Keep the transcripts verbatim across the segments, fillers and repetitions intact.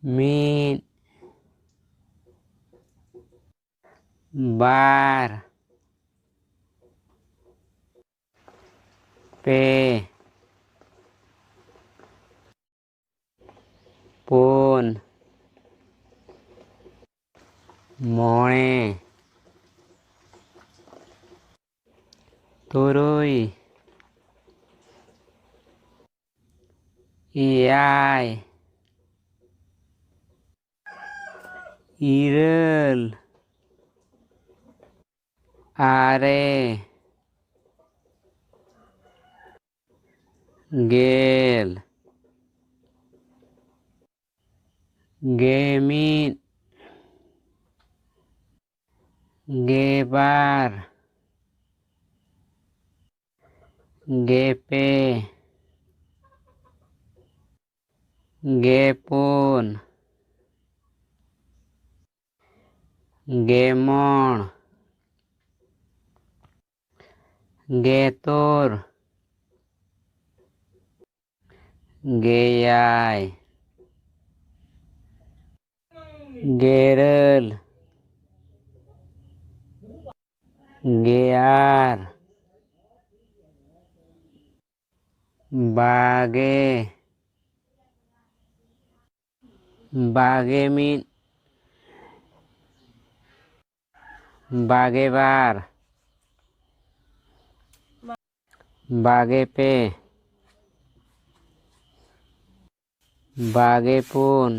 ᱢᱤᱫ, ᱵᱟᱨ, ᱯᱮ, ᱯᱩᱱ, ᱢᱚᱬᱮ, ᱛᱩᱨᱩᱭ, ᱮᱭᱟᱭ, ᱤᱨᱟᱹᱞ, ᱟᱨᱮ, ᱜᱮᱞ, ᱜᱮᱢᱤᱫ, ᱜᱮᱵᱟᱨ, ᱜᱮᱯᱮ, ᱜᱮᱯᱩᱱ, ᱜᱮᱢᱚᱬ, ᱜᱮᱛᱩᱨ, ᱜᱮᱭᱟᱭ, ᱜᱮᱨᱟᱹᱞ, ᱜᱮᱭᱟᱨ, ᱵᱟᱜᱮ, ᱵᱟᱜᱮ ᱢᱤᱫ, ᱵᱟᱜᱮ ᱵᱟᱨ, ᱵᱟᱜᱮ ᱯᱮ, ᱵᱟᱜᱮ ᱯᱩᱱ,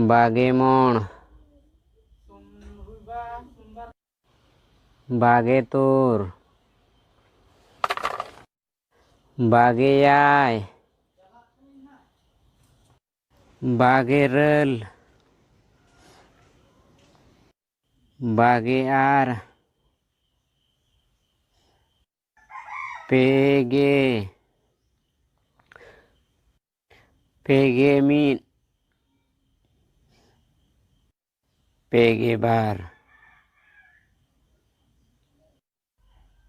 ᱵᱟᱜᱮ ᱢᱚᱬ, ᱵᱟᱜᱮ ᱛᱩᱨ, ᱵᱟᱜᱮ ᱮᱭᱟᱭ, ᱵᱟᱜᱮ ᱤᱨᱟᱹᱞ, ᱵᱟᱜᱮ ᱟᱨ, ᱯᱮ ᱜᱮ, ᱯᱮ ᱜᱮ ᱢᱤᱫ, ᱯᱮ ᱜᱮ ᱵᱟᱨ,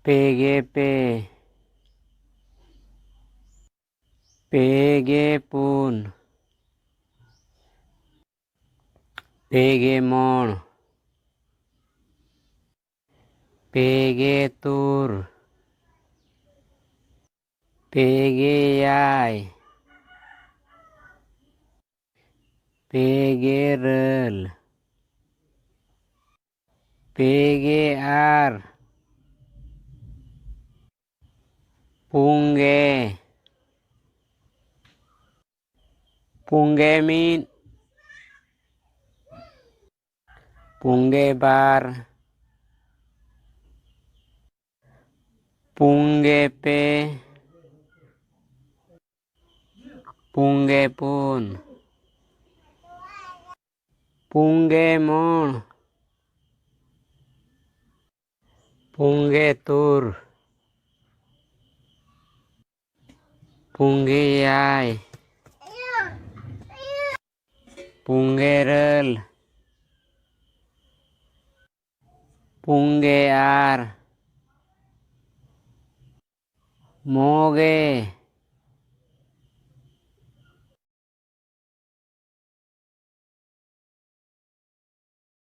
ᱯᱮ ᱜᱮ ᱯᱮ, ᱯᱮ ᱜᱮ ᱯᱩᱱ, ᱯᱮ ᱜᱮ ᱢᱚᱬ, ᱯᱮ ᱜᱮ ᱛᱩᱨ, ᱯᱮ ᱜᱮ ᱮᱭᱟᱭ, ᱯᱮ ᱜᱮ ᱤᱨᱟᱹᱞ, ᱯᱮ ᱜᱮ ᱟᱨ, ᱯᱩᱱ ᱜᱮ, ᱯᱩᱱ ᱜᱮ ᱢᱤᱫ, ᱯᱩᱱ ᱜᱮ ᱵᱟᱨ, ᱯᱩᱱ ᱜᱮ ᱯᱮ, ᱯᱩᱱ ᱜᱮ ᱯᱩᱱ, ᱯᱩᱱ ᱜᱮ ᱢᱚᱬ, ᱯᱩᱱ ᱜᱮ ᱛᱩᱨ, ᱯᱩᱱ ᱜᱮ ᱮᱭᱟᱭ, ᱯᱩᱱ ᱜᱮ ᱤᱨᱟᱹᱞ, ᱯᱩᱱ ᱜᱮ ᱟᱨ, ᱢᱚᱬᱮ ᱜᱮ,